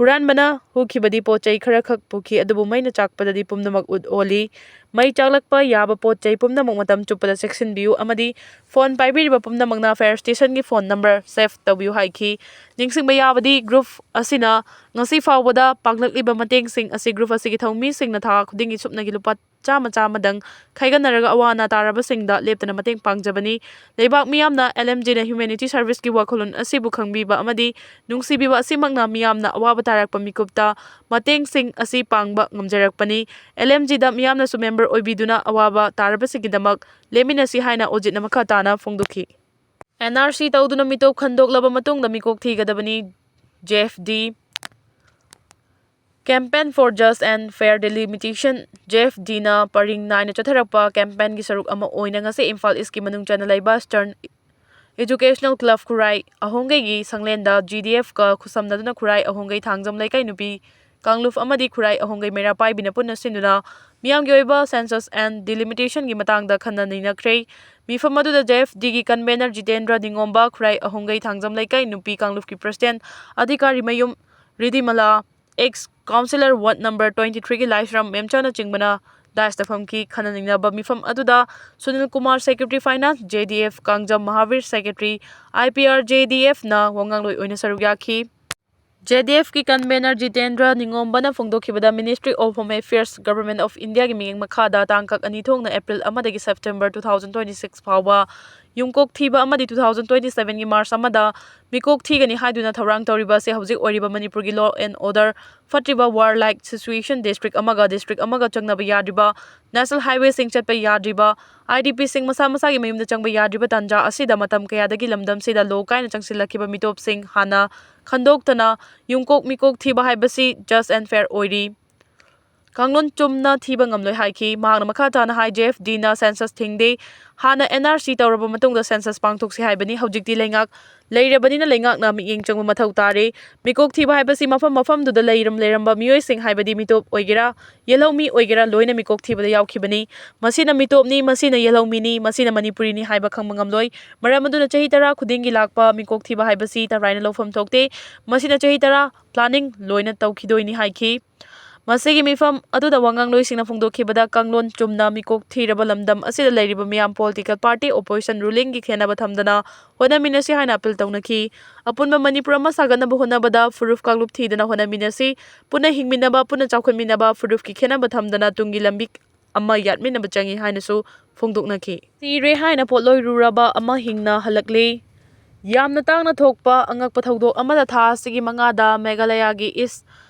ꯍꯨꯔꯥꯟꯕꯅ ꯍꯨꯈꯤꯕꯗꯤ ꯄꯣꯠ ꯆꯩ ꯈꯔꯈꯛ ꯄꯨꯈꯤ, ꯑꯗꯨꯕꯨ ꯃꯩꯅ ꯆꯥꯛꯄꯗꯗꯤ ꯄꯨꯝꯅꯃꯛ ꯎꯠ ꯑꯣꯜꯂꯤ꯫ ꯃꯩ ꯆꯥꯛꯂꯛꯄ ꯌꯥꯕ ꯄꯣꯠ ꯆꯩ ꯄꯨꯝꯅꯃꯛ ꯃꯇꯝ ꯆꯨꯞꯄꯗ ꯆꯦꯛꯁꯤꯟꯕꯤꯌꯨ ꯑꯃꯗꯤ ꯐꯣꯟ ꯄꯥꯏꯕꯤꯔꯤꯕ ꯄꯨꯝꯅꯃꯛꯅ fire stationꯒꯤ ꯐꯣꯟ ꯅꯝꯕꯔ ꯁꯦꯚ ꯇꯧꯕꯤꯌꯨ ꯍꯥꯏꯈꯤ꯫ ꯅꯤꯡꯁꯤꯡꯕ ꯌꯥꯕꯗꯤ, ꯒ꯭ꯔꯨꯞ ꯑꯁꯤꯅ ꯉꯁꯤ ꯐꯥꯎꯕꯗ ꯄꯥꯡꯂꯛꯂꯤꯕ ꯃꯇꯦꯡꯁꯤꯡ ꯑꯁꯤ ꯒ꯭ꯔꯨꯞ ꯑꯁꯤꯒꯤ ꯊꯧꯃꯤꯁꯤꯡꯅ ꯊꯥ ꯈꯨꯗꯤꯡꯒꯤ ꯁꯨꯞꯅꯒꯤ ꯂꯨꯄꯥ ꯆꯥꯝꯃ ꯆꯥꯝꯃꯗꯪ ꯈꯥꯏꯒꯠꯅꯔꯒ ꯑꯋꯥ ꯑꯅꯥ ꯇꯥꯔꯕꯁꯤꯡꯗ ꯂꯦꯞꯇꯅ ꯃꯇꯦꯡ ꯄꯥꯡꯖꯕꯅꯤ꯫ ꯂꯩꯕꯥꯛ ꯃꯤꯌꯥꯝꯅ LMGꯅ humanity serviceꯀꯤ ꯋꯥꯈꯜꯂꯣꯟ ꯑꯁꯤꯕꯨ ꯈꯪꯕꯤꯕ ꯑꯃꯗꯤ ꯅꯨꯡꯁꯤꯕꯤꯕ ꯑꯁꯤꯃꯛꯅ ꯃꯤꯌꯥꯝꯅ ꯑꯋꯥꯕ ꯇꯥꯔꯛꯄ ꯃꯤꯀꯨꯞꯇ ꯃꯇꯦꯡꯁꯤꯡ ꯑꯁꯤ ꯄꯥꯡꯕ ꯉꯝꯖꯔꯛꯄꯅꯤ꯫ LMGꯗ ꯃꯤꯌꯥꯝꯅꯁꯨ ꯃꯦꯝꯕꯔ ꯑꯣꯏꯕꯤꯗꯨꯅ ꯑꯋꯥꯕ ꯇꯥꯔꯕꯁꯤꯡꯒꯤꯗꯃꯛ ꯂꯦꯞꯃꯤꯟꯅꯁꯤ ꯍꯥꯏꯅ ꯑꯣꯖꯤꯠꯅ ꯃꯈꯥ ꯇꯥꯅ ꯐꯣꯡꯗꯣꯛꯈꯤ꯫ NRC ꯇꯧꯗꯨꯅ ꯃꯤꯇꯣꯞ ꯈꯟꯗꯣꯛꯂꯕ ꯃꯇꯨꯡꯗ ꯃꯤꯀꯣꯛ ꯊꯤꯒꯗꯕꯅꯤ꯫ JFD Campaign for Just and Fair Delimitation, JFDꯅ ꯄꯔꯤꯡ ꯅꯥꯏꯅ ꯆꯠꯊꯔꯛꯄ campaignꯒꯤ ꯁꯔꯨꯛ ꯑꯃ ꯑꯣꯏꯅ ꯉꯁꯤ ꯏꯝꯐꯥꯜ ꯏꯁꯀꯤ ꯃꯅꯨꯡ ꯆꯟꯅ ꯂꯩꯕ Stern Educational Club ꯈꯨꯔꯥꯏ ꯑꯍꯣꯡꯒꯩꯒꯤ ꯁꯪꯂꯦꯟꯗ GDFꯀ ꯈꯨꯠꯁꯝꯅꯗꯨꯅ ꯈꯨꯔꯥꯏ ꯑꯍꯣꯡꯒꯩ ꯊꯥꯡꯖꯝ ꯂꯩꯀꯥꯏ ꯅꯨꯄꯤ ꯀꯥꯡꯂꯨꯞ ꯑꯃꯗꯤ ꯈꯨꯔꯥꯏ ꯑꯍꯣꯡꯒꯩ ꯃꯩꯔꯥ ꯄꯥꯏꯕꯤꯅ ꯄꯨꯟꯅ ꯁꯤꯟꯗꯨꯅ ꯃꯤꯌꯥꯝꯒꯤ ꯑꯣꯏꯕ Census and Delimitationꯒꯤ ꯃꯇꯥꯡꯗ ꯈꯟꯅ ꯅꯩꯅꯈ꯭ꯔꯦ꯫ ꯃꯤꯐꯝ ꯑꯗꯨꯗ JFDꯒꯤ convener ꯖꯤꯇꯦꯟꯗ꯭ꯔ ꯅꯤꯉꯣꯝꯕ, ꯈꯨꯔꯥꯏ ꯑꯍꯣꯡꯒꯩ ꯊꯥꯡꯖꯝ ꯂꯩꯀꯥꯏ ꯅꯨꯄꯤ ꯀꯥꯡꯂꯨꯞꯀꯤ president ꯑꯙꯤꯀꯥꯔꯤꯃꯌꯨꯝ ꯔꯤꯙꯤꯃꯂꯥ, ex councillor ward number twenty threeꯒꯤ ꯂꯥꯏꯁ꯭ꯔꯝ ꯃꯦꯝꯆꯥꯅꯆꯤꯡꯕꯅ dais ꯐꯝꯈꯤ꯫ ꯈꯟꯅ ꯅꯩꯅꯕ ꯃꯤꯐꯝ ꯑꯗꯨꯗ Sunil Kumar, secretary finance, JDF Kangjam Mahavir, secretary IPR JDFꯅ ꯋꯥꯉꯥꯡꯂꯣꯏ ꯑꯣꯏꯅ ꯁꯔꯨꯛ ꯌꯥꯈꯤ꯫ JDFꯀꯤ convener Jitendra ꯅꯤꯉꯣꯝꯕꯅ ꯐꯣꯡꯗꯣꯛꯈꯤꯕꯗ, Ministry of Home Affairs, Government of Indiaꯒꯤ ꯃꯤꯠꯌꯦꯡ ꯃꯈꯥꯗ ꯇꯥꯡ ꯑꯅꯤ ꯊꯣꯛꯅ April ꯑꯃꯗꯒꯤ September two thousand twenty six ꯐꯥꯎꯕ ꯌꯨꯝꯀꯣꯛ ꯊꯤꯕ ꯑꯃꯗꯤ two thousand twenty sevenꯒꯤ March ꯑꯃꯗ ꯃꯤꯀꯣꯛ ꯊꯤꯒꯅꯤ ꯍꯥꯏꯗꯨꯅ ꯊꯧꯔꯥꯡ ꯇꯧꯔꯤꯕ ꯑꯁꯤ ꯍꯧꯖꯤꯛ ꯑꯣꯏꯔꯤꯕ ꯃꯅꯤꯄꯨꯔꯒꯤ law and order ꯐꯠꯇ꯭ꯔꯤꯕ, warlike situation, district ꯑꯃꯒ district ꯑꯃꯒ ꯆꯪꯅꯕ ꯌꯥꯗ꯭ꯔꯤꯕ, national highwayꯁꯤꯡ ꯆꯠꯄ ꯌꯥꯗ꯭ꯔꯤꯕ, IDPꯁꯤꯡ ꯃꯁꯥ ꯃꯁꯥꯒꯤ ꯃꯌꯨꯝꯗ ꯆꯪꯕ ꯌꯥꯗ꯭ꯔꯤꯕ ꯇꯥꯟꯖꯥ ꯑꯁꯤꯗ ꯃꯇꯝ ꯀꯌꯥꯗꯒꯤ ꯂꯝꯗꯝꯁꯤꯗ ꯂꯣ ꯀꯥꯏꯅ ꯆꯪꯁꯤꯜꯂꯛꯈꯤꯕ ꯃꯤꯇꯣꯞꯁꯤꯡ ꯍꯥꯟꯅ ꯈꯟꯗꯣꯛꯇꯅ ꯌꯨꯝꯀꯣꯛ ꯃꯤꯀꯣꯛ ꯊꯤꯕ ꯍꯥꯏꯕꯁꯤ just and fair ꯑꯣꯏꯔꯤ꯫ ꯀꯥꯡꯂꯣꯟ ꯆꯨꯝꯅ ꯊꯤꯕ ꯉꯝꯂꯣꯏ ꯍꯥꯏꯈꯤ꯫ ꯃꯍꯥꯛꯅ ꯃꯈꯥ ꯇꯥꯅ ꯍꯥꯏ, J F Dꯅ census ꯊꯤꯡꯗꯦ, ꯍꯥꯟꯅ N R C ꯇꯧꯔꯕ ꯃꯇꯨꯡꯗ census ꯄꯥꯡꯊꯣꯛꯁꯤ ꯍꯥꯏꯕꯅꯤ꯫ ꯍꯧꯖꯤꯛꯇꯤ ꯂꯩꯉꯥꯛ ꯂꯩꯔꯕꯅꯤꯅ ꯂꯩꯉꯥꯛꯅ ꯃꯤꯠꯌꯦꯡ ꯆꯪꯕ ꯃꯊꯧ ꯇꯥꯔꯦ꯫ ꯃꯤꯀꯣꯛ ꯊꯤꯕ ꯍꯥꯏꯕꯁꯤ ꯃꯐꯝ ꯃꯐꯝꯗꯨꯗ ꯂꯩꯔꯝ ꯂꯩꯔꯝꯕ ꯃꯤꯑꯣꯏꯁꯤꯡ, ꯍꯥꯏꯕꯗꯤ ꯃꯤꯇꯣꯞ ꯑꯣꯏꯒꯦꯔꯥ, ꯌꯦꯜꯍꯧꯃꯤ ꯑꯣꯏꯒꯦꯔꯥ, ꯂꯣꯏꯅ ꯃꯤꯀꯣꯛ ꯊꯤꯕꯗ ꯌꯥꯎꯈꯤꯕꯅꯤ꯫ ꯃꯁꯤꯅ ꯃꯤꯇꯣꯞꯅꯤ, ꯃꯁꯤꯅ ꯌꯦꯜꯍꯧꯃꯤꯅꯤ, ꯃꯁꯤꯅ ꯃꯅꯤꯄꯨꯔꯤꯅꯤ ꯍꯥꯏꯕ ꯈꯪꯕ ꯉꯝꯂꯣꯏ꯫ ꯃꯔꯝ ꯑꯗꯨꯅ ꯆꯍꯤ ꯇꯔꯥ ꯈꯨꯗꯤꯡꯒꯤ ꯂꯥꯛꯄ ꯃꯤꯀꯣꯛ ꯊꯤꯕ ꯍꯥꯏꯕꯁꯤ ꯇꯔꯥꯏꯅ ꯂꯧꯐꯝ ꯊꯣꯛꯇꯦ꯫ ꯃꯁꯤꯅ ꯆꯍꯤ ꯇꯔꯥ planning ꯂꯣꯏꯅ ꯇꯧꯈꯤꯗꯣꯏꯅꯤ ꯍꯥꯏꯈꯤ꯫ ꯃꯁꯤꯒꯤ ꯃꯤꯐꯝ ꯑꯗꯨꯗ ꯋꯥꯉꯥꯡꯂꯣꯏꯁꯤꯡꯅ ꯐꯣꯡꯗꯣꯛꯈꯤꯕꯗ, ꯀꯥꯡꯂꯣꯟ ꯆꯨꯝꯅ ꯃꯤꯀꯣꯛ ꯊꯤꯔꯕ ꯂꯝꯗꯝ ꯑꯁꯤꯗ ꯂꯩꯔꯤꯕ ꯃꯤꯌꯥꯝ political party, opposition, rulingꯒꯤ ꯈꯦꯠꯅꯕ ꯊꯝꯗꯅ ꯍꯣꯠꯅꯃꯤꯟꯅꯁꯤ ꯍꯥꯏꯅ appeal ꯇꯧꯅꯈꯤ꯫ ꯑꯄꯨꯟꯕ ꯃꯅꯤꯄꯨꯔ ꯑꯃ ꯁꯥꯒꯠꯅꯕ ꯍꯣꯠꯅꯕꯗ ꯐꯨꯔꯨꯞ ꯀꯥꯡꯂꯨꯞ ꯊꯤꯗꯅ ꯍꯣꯠꯅꯃꯤꯟꯅꯁꯤ꯫ ꯄꯨꯟꯅ ꯍꯤꯡꯃꯤꯟꯅꯕ, ꯄꯨꯟꯅ ꯆꯥꯎꯈꯠꯃꯤꯟꯅꯕ, ꯐꯨꯔꯨꯞꯀꯤ ꯈꯦꯠꯅꯕ ꯊꯝꯗꯅ ꯇꯨꯡꯒꯤ ꯂꯝꯕꯤ ꯑꯃ ꯌꯥꯠꯃꯤꯟꯅꯕ ꯆꯪꯏ ꯍꯥꯏꯅꯁꯨ ꯐꯣꯡꯗꯣꯛꯅꯈꯤ꯫ ꯁꯤꯔꯦ ꯍꯥꯏꯅ ꯄꯣꯠꯂꯣꯏꯔꯨꯔꯕ ꯑꯃ ꯍꯤꯡꯅ ꯍꯜꯂꯛꯂꯦ꯫ ꯌꯥꯝꯅ ꯇꯥꯡꯅ ꯊꯣꯛꯄ ꯑꯉꯛꯄ ꯊꯧꯗꯣꯛ ꯑꯃꯗ ꯊꯥ ꯑꯁꯤꯒꯤ ꯃꯉꯥꯗ ꯃꯦꯘꯥꯂꯌꯥꯒꯤ East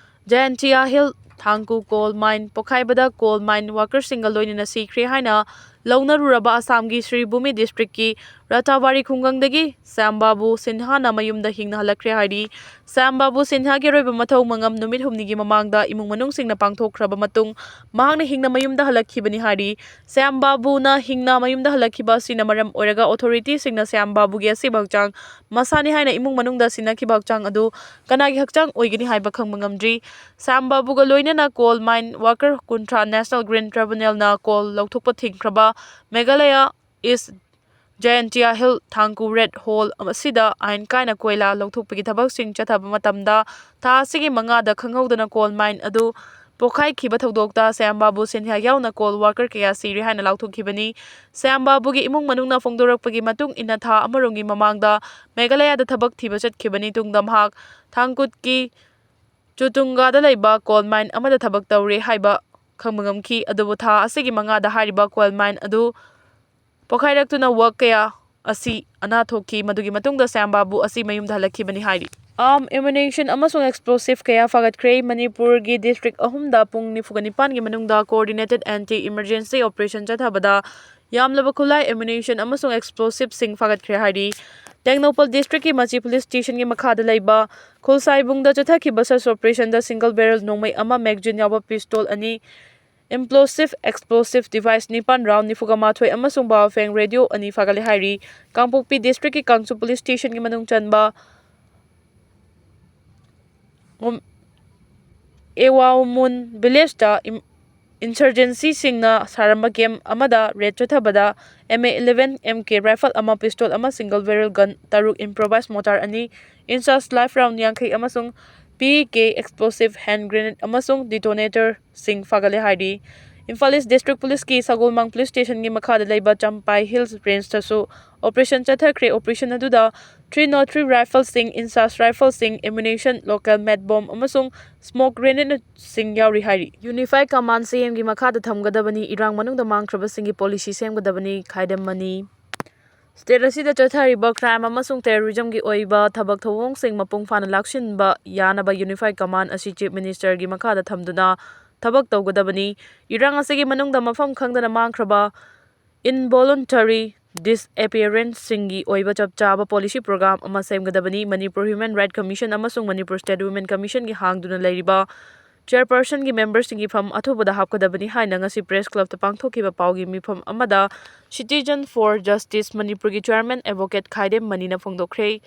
Jaintia Hill Thangku Coal Mine ꯄꯣꯈꯥꯏꯕꯗ coal mine workerꯁꯤꯡꯒ ꯂꯣꯏꯅꯅ ꯁꯤꯈ꯭ꯔꯦ ꯍꯥꯏꯅ ꯂꯧꯅꯔꯨꯔꯕ ꯑꯁꯥꯝꯒꯤ ꯁ꯭ꯔꯤꯚꯨꯃꯤ districtꯀꯤ ꯔꯥꯇꯥꯕꯥꯔꯤ ꯈꯨꯡꯒꯪꯗꯒꯤ ꯁ꯭ꯌꯥꯝ ꯕꯥꯕꯨ ꯁꯤꯟꯍꯥꯅ ꯃꯌꯨꯝꯗ ꯍꯤꯡꯅ ꯍꯜꯂꯛꯈ꯭ꯔꯦ ꯍꯥꯏꯔꯤ꯫ ꯁ꯭ꯌꯥꯝ ꯕꯥꯕꯨ ꯁꯤꯟꯍꯥꯒꯤ ꯑꯔꯣꯏꯕ ꯃꯊꯧ ꯃꯉꯝ ꯅꯨꯃꯤꯠ ꯍꯨꯝꯅꯤꯒꯤ ꯃꯃꯥꯡꯗ ꯏꯃꯨꯡ ꯃꯅꯨꯡꯁꯤꯡꯅ ꯄꯥꯡꯊꯣꯛꯈ꯭ꯔꯕ ꯃꯇꯨꯡ ꯃꯍꯥꯛꯅ ꯍꯤꯡꯅ ꯃꯌꯨꯝꯗ ꯍꯜꯂꯛꯈꯤꯕꯅꯤ ꯍꯥꯏꯔꯤ꯫ ꯁ꯭ꯌꯥꯝ ꯕꯥꯕꯨꯅ ꯍꯤꯡꯅ ꯃꯌꯨꯝꯗ ꯍꯜꯂꯛꯈꯤꯕ ꯑꯁꯤꯅ ꯃꯔꯝ ꯑꯣꯏꯔꯒ authorityꯁꯤꯡꯅ ꯁ꯭ꯌꯥꯝ ꯕꯥꯕꯨꯒꯤ ꯑꯁꯤꯕ ꯍꯛꯆꯥꯡ ꯃꯁꯥꯅꯤ ꯍꯥꯏꯅ ꯏꯃꯨꯡ ꯃꯅꯨꯡꯗ ꯁꯤꯟꯅꯈꯤꯕ ꯍꯛꯆꯥꯡ ꯑꯗꯨ ꯀꯅꯥꯒꯤ ꯍꯛꯆꯥꯡ ꯑꯣꯏꯒꯅꯤ ꯍꯥꯏꯕ ꯈꯪꯕ ꯉꯝꯗ꯭ꯔꯤ꯫ ꯁ꯭ꯌꯥꯝ ꯕꯥꯕꯨꯒ ꯂꯣꯏꯅꯅ coal mine worker ꯀꯨꯟꯊ꯭ꯔꯥ National Green Tribunalꯅ coal ꯂꯧꯊꯣꯛꯄ ꯊꯤꯡꯈ꯭ꯔꯕ Meghalaya East Jaintia Hill Thangku Red Hole ꯑꯁꯤꯗ ꯑꯥꯏꯟ ꯀꯥꯏꯅ ꯀꯣꯏꯂꯥ ꯂꯧꯊꯣꯛꯄꯒꯤ ꯊꯕꯛꯁꯤꯡ ꯆꯠꯊꯕ ꯃꯇꯝꯗ ꯊꯥ ꯑꯁꯤꯒꯤ ꯃꯉꯥꯗ ꯈꯪꯍꯧꯗꯅ coal mine ꯑꯗꯨ ꯄꯣꯈꯥꯏꯈꯤꯕ ꯊꯧꯗꯣꯛꯇ ꯁ꯭ꯌꯥꯝ ꯕꯥꯕꯨ ꯁꯤꯟꯍꯥ ꯌꯥꯎꯅ coal worker ꯀꯌꯥ ꯁꯤꯔꯦ ꯍꯥꯏꯅ ꯂꯥꯎꯊꯣꯛꯈꯤꯕꯅꯤ꯫ ꯁ꯭ꯌꯥꯝ ꯕꯥꯕꯨꯒꯤ ꯏꯃꯨꯡ ꯃꯅꯨꯡꯅ ꯐꯣꯡꯗꯣꯔꯛꯄꯒꯤ ꯃꯇꯨꯡ ꯏꯟꯅ, ꯊꯥ ꯑꯃꯔꯣꯝꯒꯤ ꯃꯃꯥꯡꯗ ꯃꯦꯘꯥꯂꯌꯥꯗ ꯊꯕꯛ ꯊꯤꯕ ꯆꯠꯈꯤꯕꯅꯤ꯫ ꯇꯨꯡꯗ ꯃꯍꯥꯛ ꯊꯥꯡꯀꯨꯠꯀꯤ ꯆꯨꯇꯨꯡꯒꯥꯗ ꯂꯩꯕ coal mine ꯑꯃꯗ ꯊꯕꯛ ꯇꯧꯔꯦ ꯍꯥꯏꯕ ꯈꯪꯕ ꯉꯝꯈꯤ꯫ ꯑꯗꯨꯕꯨ ꯊꯥ ꯑꯁꯤꯒꯤ ꯃꯉꯥꯗ ꯍꯥꯏꯔꯤꯕ coal mine ꯑꯗꯨ ꯄꯣꯈꯥꯏꯔꯛꯇꯨꯅ ꯋꯥꯛ ꯀꯌꯥ ꯑꯁꯤ ꯑꯅꯥ ꯊꯣꯛꯈꯤ꯫ ꯃꯗꯨꯒꯤ ꯃꯇꯨꯡꯗ ꯁ꯭ꯌꯥꯝ ꯕꯥꯕꯨ ꯑꯁꯤ ꯃꯌꯨꯝꯗ ꯍꯜꯂꯛꯈꯤꯕꯅꯤ ꯍꯥꯏꯔꯤ꯫ Arm ammunition ꯑꯃꯁꯨꯡ explosive ꯀꯌꯥ ꯐꯥꯒꯠꯈ꯭ꯔꯦ꯫ ꯃꯅꯤꯄꯨꯔꯒꯤ district ꯑꯍꯨꯝꯗ ꯄꯨꯡ ꯅꯤꯐꯨꯒ ꯅꯤꯄꯥꯟꯒꯤ ꯃꯅꯨꯡꯗ coordinated anti emergency operation ꯆꯠꯊꯕꯗ ꯌꯥꯝꯂꯕ ꯈꯨꯠꯂꯥꯏ, ammunition ꯑꯃꯁꯨꯡ explosiveꯁꯤꯡ ꯐꯥꯒꯠꯈ꯭ꯔꯦ ꯍꯥꯏꯔꯤ꯫ ꯇꯦꯡꯅꯧꯄꯜ district ꯀꯤ ꯃꯆꯤ police station ꯒꯤ ꯃꯈꯥꯗ ꯂꯩꯕ ꯈꯨꯜꯁꯥꯏꯕꯨꯡꯗ ꯆꯠꯊꯈꯤꯕ search operation ꯗ single barrel ꯅꯣꯡꯃꯩ ꯑꯃ, magazine ꯌꯥꯎꯕ pistol ꯑꯅꯤ, implosive explosive device ꯅꯤꯄꯥꯟ, round ꯅꯤꯐꯨꯒ ꯃꯥꯊꯣꯏ ꯑꯃꯁꯨꯡ Baofeng radio ꯑꯅꯤ ꯐꯥꯒꯠꯂꯦ ꯍꯥꯏꯔꯤ꯫ ꯀꯥꯡꯄꯣꯛꯄꯤ district ꯀꯤ ꯀꯥꯡꯁꯨ police station ꯒꯤ ꯃꯅꯨꯡ ꯆꯟꯕ ꯉꯨꯝ-, ꯑꯦꯋꯥꯎꯃꯨꯟ village ꯇ ꯏꯝ-, insurgency ꯁꯤꯡꯅ ꯁꯥꯔꯝꯕ camp ꯑꯃꯗ raid ꯆꯠꯊꯕꯗ M A eleven M K rifle ꯑꯃ, pistol ꯑꯃ, single barrel gun ꯇꯔꯨꯛ, improvised mortar ꯑꯅꯤ, INSAS live round ꯌꯥꯡꯈꯩ ꯑꯃꯁꯨꯡ P K explosive hand grenade ꯑꯃꯁꯨꯡ detonator ꯁꯤꯡ ꯐꯥꯒꯠꯂꯦ ꯍꯥꯏꯔꯤ꯫ ꯏꯝꯐꯥꯜ East district police ꯀꯤ ꯁꯒꯣꯜꯕꯟ police station ꯒꯤ ꯃꯈꯥꯗ ꯂꯩꯕ ꯆꯝꯄꯥꯏ Hills range ꯇꯁꯨ operation ꯆꯠꯊꯈ꯭ꯔꯦ꯫ Operation ꯑꯗꯨꯗ three nought three rifle ꯁꯤꯡ, INSAS rifle ꯁꯤꯡ, ammunition, local made bomb ꯑꯃꯁꯨꯡ smoke grenade ꯁꯤꯡ ꯌꯥꯎꯔꯤ ꯍꯥꯏꯔꯤ꯫ Unified Command C M ꯒꯤ ꯃꯈꯥꯗ ꯊꯝꯒꯗꯕꯅꯤ, ꯏꯔꯥꯡ ꯃꯅꯨꯡꯗ ꯃꯥꯡꯈ꯭ꯔꯕꯁꯤꯡꯒꯤ policy ꯁꯦꯝꯒꯗꯕꯅꯤ, ꯈꯥꯏꯗꯝ ꯃꯅꯤ꯫ State ꯑꯁꯤꯗ ꯆꯠꯊꯔꯤꯕ crime ꯑꯃꯁꯨꯡ terrorism ꯒꯤ ꯑꯣꯏꯕ ꯊꯕꯛ ꯊꯧꯑꯣꯡꯁꯤꯡ ꯃꯄꯨꯡ ꯐꯥꯅ ꯂꯥꯛꯁꯤꯟꯕ ꯌꯥꯅꯕ Unified Command ꯑꯁꯤ Chief Minister ꯒꯤ ꯃꯈꯥꯗ ꯊꯝꯗꯨꯅ ꯊꯕꯛ ꯇꯧꯒꯗꯕꯅꯤ꯫ ꯏꯔꯥꯡ ꯑꯁꯤꯒꯤ ꯃꯅꯨꯡꯗ ꯃꯐꯝ ꯈꯪꯗꯅ ꯃꯥꯡꯈ꯭ꯔꯕ involuntary disappearance ꯁꯤꯡꯒꯤ ꯑꯣꯏꯕ ꯆꯞ ꯆꯥꯕ policy program ꯑꯃ ꯁꯦꯝꯒꯗꯕꯅꯤ꯫ Manipur Human Rights Commission ꯑꯃꯁꯨꯡ Manipur State Women Commission ꯒꯤ ꯍꯥꯡꯗꯨꯅ ꯂꯩꯔꯤꯕ chairperson ꯒꯤ member ꯁꯤꯡꯒꯤ ꯐꯝ ꯑꯊꯨꯕꯗ ꯍꯥꯞꯀꯗꯕꯅꯤ ꯍꯥꯏꯅ ꯉꯁꯤ Press Club ꯇ ꯄꯥꯡꯊꯣꯛꯈꯤꯕ ꯄꯥꯎꯒꯤ ꯃꯤꯐꯝ ꯑꯃꯗ Citizen for Justice Manipur ꯒꯤ chairman advocate ꯈꯥꯏꯗꯦꯝ ꯃꯅꯤꯅ ꯐꯣꯡꯗꯣꯛꯈ꯭ꯔꯦ꯫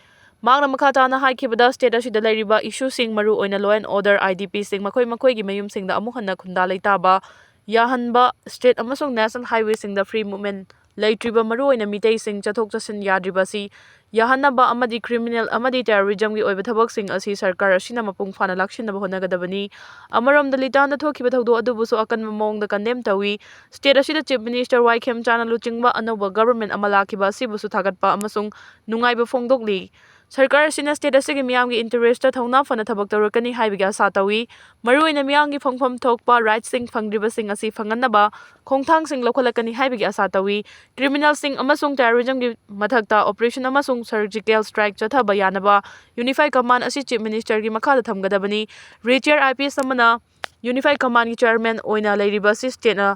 ꯃꯍꯥꯛꯅ ꯃꯈꯥ ꯇꯥꯅ ꯍꯥꯏꯈꯤꯕꯗ, state ꯑꯁꯤꯗ ꯂꯩꯔꯤꯕ issue ꯁꯤꯡ, ꯃꯔꯨꯑꯣꯏꯅ law and order, I D P ꯁꯤꯡ ꯃꯈꯣꯏ ꯃꯈꯣꯏꯒꯤ ꯃꯌꯨꯝꯁꯤꯡꯗ ꯑꯃꯨꯛ ꯍꯟꯅ ꯈꯨꯟꯗꯥ ꯂꯩꯇꯥꯕ ꯌꯥꯍꯟꯕ, state ꯑꯃꯁꯨꯡ national highway ꯁꯤꯡꯗ free movement ꯂꯩꯇ꯭ꯔꯤꯕ ꯃꯔꯨꯑꯣꯏꯅ ꯃꯤꯇꯩꯁꯤꯡ ꯆꯠꯊꯣꯛ ꯆꯠꯁꯤꯟ ꯌꯥꯗ꯭ꯔꯤꯕ ꯑꯁꯤ ꯌꯥꯍꯟꯅꯕ ꯑꯃꯗꯤ criminal ꯑꯃꯗꯤ terrorism ꯒꯤ ꯑꯣꯏꯕ ꯊꯕꯛꯁꯤꯡ ꯑꯁꯤ ꯁꯔꯀꯥꯔ ꯑꯁꯤꯅ ꯃꯄꯨꯡ ꯐꯥꯅ ꯂꯥꯛꯁꯤꯟꯅꯕ ꯍꯣꯠꯅꯒꯗꯕꯅꯤ꯫ ꯑꯃꯔꯣꯝꯗ ꯂꯤꯇꯥꯟꯗ ꯊꯣꯛꯈꯤꯕ ꯊꯧꯗꯣꯛ ꯑꯗꯨꯕꯨꯁꯨ ꯑꯀꯟꯕ ꯃꯑꯣꯡꯗ condemn ꯇꯧꯏ꯫ State ꯑꯁꯤꯗ Chief Minister ꯋꯥꯏ ꯈꯦꯝꯆꯥꯟꯅ ꯂꯨꯆꯤꯡꯕ ꯑꯅꯧꯕ government ꯑꯃ ꯂꯥꯛꯈꯤꯕ ꯑꯁꯤꯕꯨꯁꯨ ꯊꯥꯒꯠꯄ ꯑꯃꯁꯨꯡ ꯅꯨꯡꯉꯥꯏꯕ ꯐꯣꯡꯗꯣꯛꯂꯤ꯫ ꯁꯔꯀꯥꯔ ꯑꯁꯤꯅ state ꯑꯁꯤꯒꯤ ꯃꯤꯌꯥꯝꯒꯤ interest ꯇ ꯊꯧꯅꯥ ꯐꯅ ꯊꯕꯛ ꯇꯧꯔꯛꯀꯅꯤ ꯍꯥꯏꯕꯒꯤ ꯑꯥꯁꯥ ꯇꯧꯏ꯫ ꯃꯔꯨꯑꯣꯏꯅ ꯃꯤꯌꯥꯝꯒꯤ ꯐꯪꯐꯝ ꯊꯣꯛꯄ right ꯁꯤꯡ ꯐꯪꯗ꯭ꯔꯤꯕꯁꯤꯡ ꯑꯁꯤ ꯐꯪꯍꯟꯅꯕ ꯈꯣꯡꯊꯥꯡꯁꯤꯡ ꯂꯧꯈꯠꯂꯛꯀꯅꯤ ꯍꯥꯏꯕꯒꯤ ꯑꯥꯁꯥ ꯇꯧꯏ꯫ Criminal ꯁꯤꯡ ꯑꯃꯁꯨꯡ terrorism ꯒꯤ ꯃꯊꯛꯇ operation ꯑꯃꯁꯨꯡ surgical strike ꯆꯠꯊꯕ ꯌꯥꯅꯕ Unified Command ꯑꯁꯤ Chief Minister ꯒꯤ ꯃꯈꯥꯗ ꯊꯝꯒꯗꯕꯅꯤ꯫ Retired I P S ꯑꯃꯅ Unified Command ꯒꯤ chairman ꯑꯣꯏꯅ ꯂꯩꯔꯤꯕ ꯑꯁꯤ state ꯅ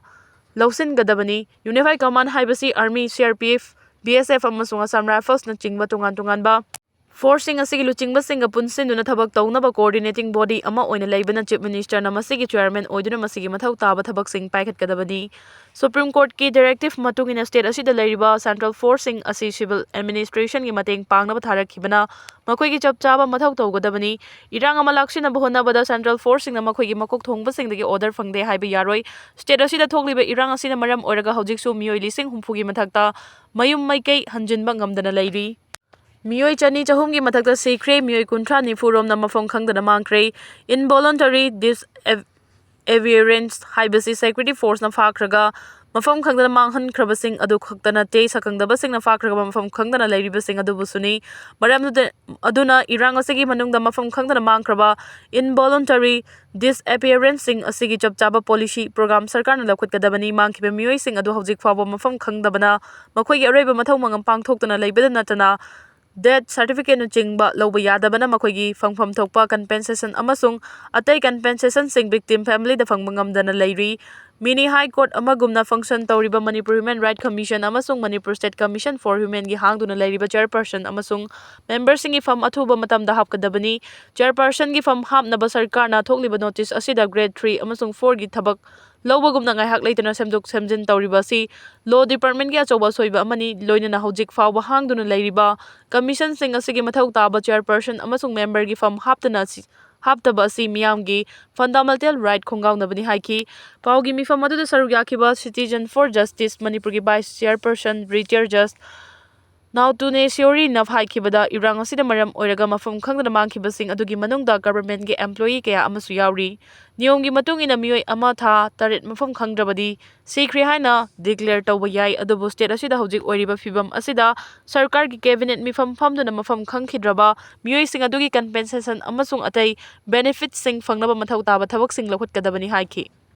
ꯂꯧꯁꯤꯟꯒꯗꯕꯅꯤ꯫ Unified Command ꯍꯥꯏꯕꯁꯤ Army, C R P F, B S F ꯑꯃꯁꯨꯡ Assam Riflesꯅꯆꯤꯡꯕ ꯇꯣꯉꯥꯟ ꯇꯣꯉꯥꯟꯕ forceꯁꯤꯡ ꯑꯁꯤꯒꯤ ꯂꯨꯆꯤꯡꯕꯁꯤꯡꯒ ꯄꯨꯟꯁꯤꯟꯗꯨꯅ ꯊꯕꯛ ꯇꯧꯅꯕ coordinating body ꯑꯃ ꯑꯣꯏꯅ ꯂꯩꯕꯅ Chief Ministerꯅ ꯃꯁꯤꯒꯤ chairman ꯑꯣꯏꯗꯨꯅ ꯃꯁꯤꯒꯤ ꯃꯊꯧ ꯇꯥꯕ ꯊꯕꯛꯁꯤꯡ ꯄꯥꯏꯈꯠꯀꯗꯕꯅꯤ꯫ Supreme Courtꯀꯤ directive ꯃꯇꯨꯡ ꯏꯟꯅ state ꯑꯁꯤꯗ ꯂꯩꯔꯤꯕ central forceꯁꯤꯡ ꯑꯁꯤ civil administrationꯒꯤ ꯃꯇꯦꯡ ꯄꯥꯡꯅꯕ ꯊꯥꯔꯛꯈꯤꯕꯅ ꯃꯈꯣꯏꯒꯤ ꯆꯞ ꯆꯥꯕ ꯃꯊꯧ ꯇꯧꯒꯗꯕꯅꯤ꯫ ꯏꯔꯥꯡ ꯑꯃ ꯂꯥꯛꯁꯤꯟꯅꯕ ꯍꯣꯠꯅꯕꯗ central forceꯁꯤꯡꯅ ꯃꯈꯣꯏꯒꯤ ꯃꯀꯣꯛ ꯊꯣꯡꯕꯁꯤꯡꯗꯒꯤ order ꯐꯪꯗꯦ ꯍꯥꯏꯕ ꯌꯥꯔꯣꯏ꯫ State ꯑꯁꯤꯗ ꯊꯣꯛꯂꯤꯕ ꯏꯔꯥꯡ ꯑꯁꯤꯅ ꯃꯔꯝ ꯑꯣꯏꯔꯒ ꯍꯧꯖꯤꯛꯁꯨ ꯃꯤꯑꯣꯏ ꯂꯤꯁꯤꯡ ꯍꯨꯝꯐꯨꯒꯤ ꯃꯊꯛꯇ ꯃꯌꯨꯝ ꯃꯩꯀꯩ ꯍꯟꯖꯤꯟꯕ ꯉꯝꯗꯅ ꯂꯩꯔꯤ꯫ ꯃꯤꯑꯣꯏ ꯆꯅꯤ ꯆꯍꯨꯝꯒꯤ ꯃꯊꯛꯇ ꯁꯤꯈ꯭ꯔꯦ, ꯃꯤꯑꯣꯏ ꯀꯨꯟꯊ꯭ꯔꯥ ꯅꯤꯐꯨ ꯔꯣꯝꯅ ꯃꯐꯝ ꯈꯪꯗꯅ ꯃꯥꯡꯈ꯭ꯔꯦ꯫ Involuntary disappearance ꯍꯥꯏꯕꯁꯤ security forceꯅ ꯐꯥꯈ꯭ꯔꯒ ꯃꯐꯝ ꯈꯪꯗꯅ ꯃꯥꯡꯍꯟꯈ꯭ꯔꯕꯁꯤꯡ ꯑꯗꯨ ꯈꯛꯇ ꯅꯠꯇꯦ, ꯁꯛꯈꯪꯗꯕꯁꯤꯡꯅ ꯐꯥꯈ꯭ꯔꯒ ꯃꯐꯝ ꯈꯪꯗꯅ ꯂꯩꯔꯤꯕꯁꯤꯡ ꯑꯗꯨꯕꯨꯁꯨꯅꯤ꯫ ꯃꯔꯝ ꯑꯗꯨꯗ, ꯑꯗꯨꯅ ꯏꯔꯥꯡ ꯑꯁꯤꯒꯤ ꯃꯅꯨꯡꯗ ꯃꯐꯝ ꯈꯪꯗꯅ ꯃꯥꯡꯈ꯭ꯔꯕ involuntary disappearanceꯁꯤꯡ ꯑꯁꯤꯒꯤ ꯆꯞ ꯆꯥꯕ policy program ꯁꯔꯀꯥꯔꯅ ꯂꯧꯈꯠꯀꯗꯕꯅꯤ꯫ ꯃꯥꯡꯈꯤꯕ ꯃꯤꯑꯣꯏꯁꯤꯡ ꯑꯗꯨ ꯍꯧꯖꯤꯛ ꯐꯥꯎꯕ ꯃꯐꯝ ꯈꯪꯗꯕꯅ ꯃꯈꯣꯏꯒꯤ ꯑꯔꯣꯏꯕ ꯃꯊꯧ ꯃꯉꯝ ꯄꯥꯡꯊꯣꯛꯇꯨꯅ ꯂꯩꯕꯗ ꯅꯠꯇꯅ, death certificateꯅꯆꯤꯡꯕ ꯂꯧꯕ ꯌꯥꯗꯕꯅ ꯃꯈꯣꯏꯒꯤ ꯐꯪꯐꯝ ꯊꯣꯛꯄ compensation ꯑꯃꯁꯨꯡ ꯑꯇꯩ compensationꯁꯤꯡ victim familyꯗ ꯐꯪꯕ ꯉꯝꯗꯅ ꯂꯩꯔꯤ꯫ Mini High Court ꯑꯃꯒꯨꯝꯅ function ꯇꯧꯔꯤꯕ Manipur Human Rights Commission ꯑꯃꯁꯨꯡ Manipur State Commission for Humanꯒꯤ ꯍꯥꯡꯗꯨꯅ ꯂꯩꯔꯤꯕ chairperson ꯑꯃꯁꯨꯡ memberꯁꯤꯡꯒꯤ ꯐꯝ ꯑꯊꯨꯕ ꯃꯇꯝꯗ ꯍꯥꯞꯀꯗꯕꯅꯤ꯫ Chairpersonꯒꯤ ꯐꯝ ꯍꯥꯞꯅꯕ ꯁꯔꯀꯥꯔꯅ ꯊꯣꯛꯂꯤꯕ notice ꯑꯁꯤꯗ grade three ꯑꯃꯁꯨꯡ fourꯒꯤ ꯊꯕꯛ ꯂꯧꯕꯒꯨꯝꯅ ꯉꯥꯏꯍꯥꯛ ꯂꯩꯇꯅ ꯁꯦꯝꯗꯣꯛ ꯁꯦꯝꯖꯤꯟ ꯇꯧꯔꯤꯕ ꯑꯁꯤ law departmentꯀꯤ ꯑꯆꯧꯕ ꯑꯁꯣꯏꯕ ꯑꯃꯅꯤ꯫ ꯂꯣꯏꯅꯅ ꯍꯧꯖꯤꯛ ꯐꯥꯎꯕ ꯍꯥꯡꯗꯨꯅ ꯂꯩꯔꯤꯕ commissionꯁꯤꯡ ꯑꯁꯤꯒꯤ ꯃꯊꯧ ꯇꯥꯕ chairperson ꯑꯃꯁꯨꯡ memberꯒꯤ ꯐꯝ ꯍꯥꯞꯇꯅ ꯑꯁꯤ, ꯍꯥꯞꯇꯕ ꯑꯁꯤ ꯃꯤꯌꯥꯝꯒꯤ fundamental right ꯈꯣꯡꯒꯥꯎꯅꯕꯅꯤ ꯍꯥꯏꯈꯤ꯫ ꯄꯥꯎꯒꯤ ꯃꯤꯐꯝ ꯑꯗꯨꯗ ꯁꯔꯨꯛ ꯌꯥꯈꯤꯕ Citizen for Justice ꯃꯅꯤꯄꯨꯔꯒꯤ vice chairperson retired judge ꯅꯥꯎꯇꯨꯅꯦ ꯁꯤꯑꯣꯔꯤꯅ ꯍꯥꯏꯈꯤꯕꯗ, ꯏꯔꯥꯡ ꯑꯁꯤꯅ ꯃꯔꯝ ꯑꯣꯏꯔꯒ ꯃꯐꯝ ꯈꯪꯗꯅ ꯃꯥꯡꯈꯤꯕꯁꯤꯡ ꯑꯗꯨꯒꯤ ꯃꯅꯨꯡꯗ governmentꯀꯤ employee ꯀꯌꯥ ꯑꯃꯁꯨ ꯌꯥꯎꯔꯤ꯫ ꯅꯤꯌꯣꯝꯒꯤ ꯃꯇꯨꯡ ꯏꯟꯅ ꯃꯤꯑꯣꯏ ꯑꯃ ꯊꯥ ꯇꯔꯦꯠ ꯃꯐꯝ ꯈꯪꯗ꯭ꯔꯕꯗꯤ ꯁꯤꯈ꯭ꯔꯦ ꯍꯥꯏꯅ declare ꯇꯧꯕ ꯌꯥꯏ, ꯑꯗꯨꯕꯨ state ꯑꯁꯤꯗ ꯍꯧꯖꯤꯛ ꯑꯣꯏꯔꯤꯕ ꯐꯤꯕꯝ ꯑꯁꯤꯗ ꯁꯔꯀꯥꯔꯒꯤ cabinet ꯃꯤꯐꯝ ꯐꯝꯗꯨꯅ ꯃꯐꯝ ꯈꯪꯈꯤꯗ꯭ꯔꯕ ꯃꯤꯑꯣꯏꯁꯤꯡ ꯑꯗꯨꯒꯤ compensation ꯑꯃꯁꯨꯡ ꯑꯇꯩ benefitꯁꯤꯡ ꯐꯪꯅꯕ ꯃꯊꯧ ꯇꯥꯕ ꯊꯕꯛꯁꯤꯡ ꯂꯧꯈꯠꯀꯗꯕꯅꯤ ꯍꯥꯏꯈꯤ꯫